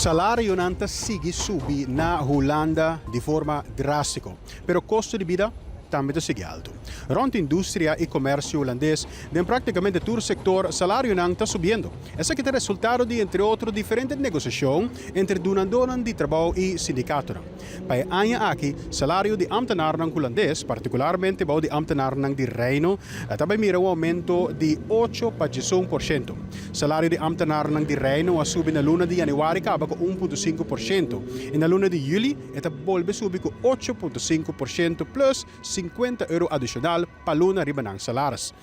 Salarionan ta sigui subi na Hulanda di forma drástiko, pero kosto di bida tambe ta sigui altu. Rònt industria i komersio hulandes, den práktikamente tur sektor salarionan ta subiendo. Esaki ta resultado di entre otro diferente negosiashon entre dunadónan di trabou i sindikatonan. Pa e aña aki, salario di ámtenarnan hulandes, partikularmente bou di ámtenarnan di Reino, ta bai mira un oumento di ocho pa 11%. Salario di ámtenarnan di Reino a subi na luna di yanüari kaba ku 1.5% i na luna di yüli e ta bolbe subi ku 8.5% plus 50 euro adishonal pa luna riba nan salaris.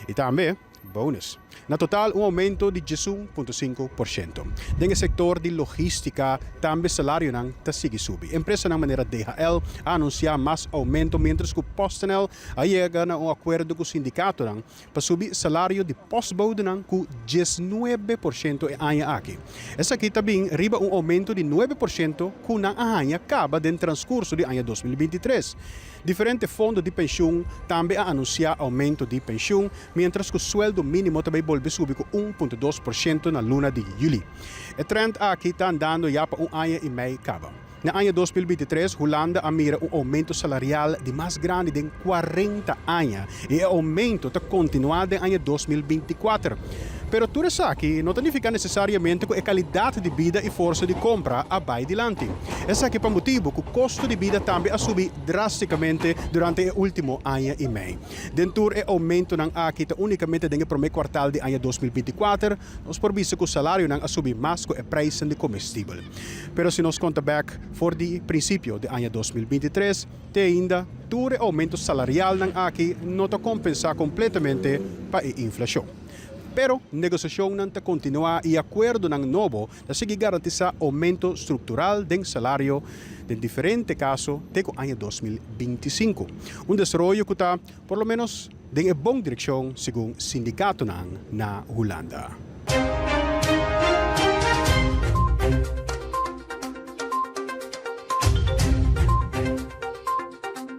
I tambe bonus. Na total un oumento di 11.5%. Den e sektor di logístika tambe salarionan ta sigui subi. Empresanan manera DHL a anunsiá mas oumento, mientras ku PostNL a yega na un akuerdo ku sindikatonan pa subi salario di postbodenan ku 19% e aña aki. Esaki ta bin riba un oumento di 9% ku nan a haña kaba den transkurso di aña 2023. Diferente fondo di penshun tambe a anunsiá oumento di penshun, mientras ku sueldo mínimo tambe bolbe subi ku 1.2% na luna di yüli. E trend aki ta andando ya pa un aña i mei kaba. Na aña 2023, Hulanda a mira un oumento salarial di mas grandi den 40 aña i e oumento ta kontinuá den aña 2024. Pero tur esaki no ta nifiká nesesariamente ku e kalidat di bida i forsa di kompra a bai dilanti. Esaki pa motibu ku kosto di bida tambe a subi drástikamente durante e último aña i mei. Den tur e oumentonan aki ta únikamente den e promé kuartal di aña 2024, nos por bisa ku salarionan a subi mas ku e preis di komestibel. Pero si nos konta bèk for di prinsipio di aña 2023, te ainda tur e oumento salarialnan aki no ta kompensá kompletamente pa e inflashon. Pero negosiashonnan ta kontinuá i akuerdonan nobo ta sigui garantisá oumento struktural den salario den diferente kaso te ku aña 2025. Un desaroyo ku ta, por lo ménos, den e bon direkshon segun sindikatonan na Hulanda.